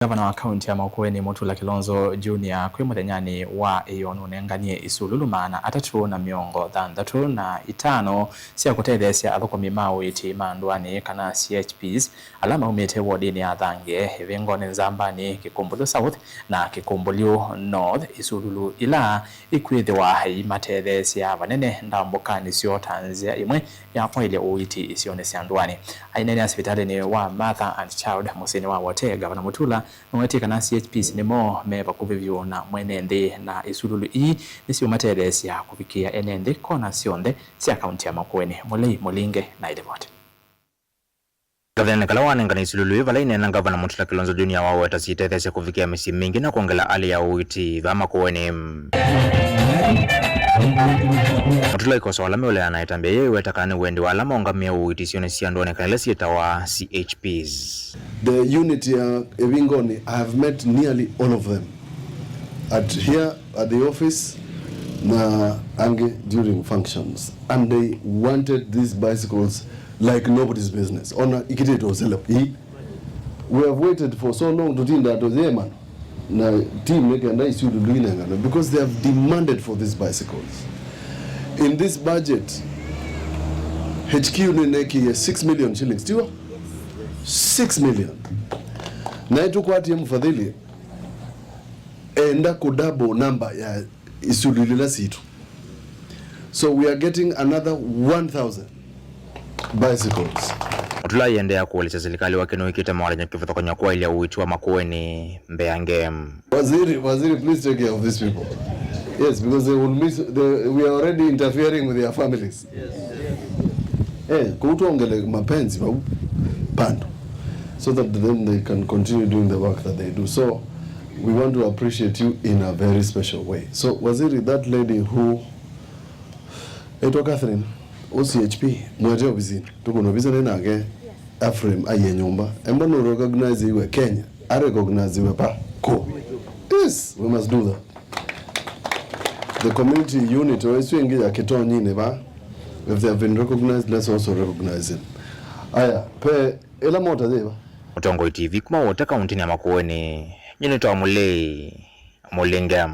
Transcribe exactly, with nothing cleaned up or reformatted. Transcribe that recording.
Ngavana wa kaunti ya Makueni, Mutula Kilonzo Junior, kwĩ mũthenyanĩ wa ĩyoo nũnenganie isululu maana atatũ na mĩongo thanthatũ na itano sya kũtetheesya athũkũmi ma ũiiti ma ndũanĩ, kana C H Ps, ala maumĩte wodinĩ ya Thange, Ĩvĩngonĩ Nzambani, Kĩkũmbũlyũ South na Kĩkũmbũlyũ North, isululu ila ikwĩthĩwa iimatetheesya vanene ndambũkanĩ syoo ta nzĩa ĩmwe ya kwaĩlya ũiiti isionĩ sya ndũanĩ. Aineenea sivitalĩnĩ wa Mother and Child mũsyĩnĩ wa Wote, Ngavana Mutula nũwetie kana C H Ps nĩmo me vakuvĩ vyũ na mwene nthĩ, na isululu ii nĩsiũmatetheesya kũvikĩa ene nthĩ kona syonthe sya kaunti ya Makueni. Mũlei Mũlinge na ĩlivoti. Kathĩnanĩ kala wanengane isululu ii vala ineena, Ngavana Mutula Kilonzo Junior waweta syĩtetheesya kũvikĩa mĩsyĩ mingĩ na kwongela hali ya ũiiti vaa Makueni. Mutula aikosoa ala meũleana na ĩtambya yĩĩ, aiweta kana nĩ wendi wa ala maũngamĩe ũiiti isionĩ sya ndũanĩ kana ila syĩtawa C H Ps. The unit ya Ĩvĩngonĩ, I have met nearly all of them at here at the office na angĩ during functions, and they wanted these bicycles like nobody's business. Ona ikitĩtwe ũsele ii. We have waited for so long, tũtinda tũyĩemana na team nĩ kenda isululu inengane, because they have demanded for these bicycles. In this budget, H Q nĩnekie six million shillings, tiwa? Six million. Na ĩtũkwatie mfadhili enda kũ double number ya isululu ila situ. So we are getting another one thousand bicycles. Mutula aiendeea kũelesya silikalĩ wake nĩwĩkĩte mawalany'o kĩvathũkany'o kwaĩlya ũiiti wa Makueni mbeange. Waziri, waziri, please take care of these people. Yes, because they will miss, they, we are already interfering with their families. Eh, kũu twongele mapenzi vau pandu, so that then they can continue doing the work that they do. So we want to appreciate you in a very special way. So, waziri, that lady who ĩtwa Catherine, ũ C H P, mwete ovisinĩ. Tũkũna ovisi nĩ nake, Ephraim aiye nyũmba. Emba nũ recognize iwe Kenya, a recognize iwe pa kũ? Yes, we must do that. The community unit, o ĩsu ĩngĩ ya Kĩtonyinĩ va, if they have been recognized, let's also recognize them. Aya, pe ĩla mota yĩva? Mũtongoi T V kuma Wote kauntinĩ ya Makueni, nyie nĩtawa Mũlei Mũlinge.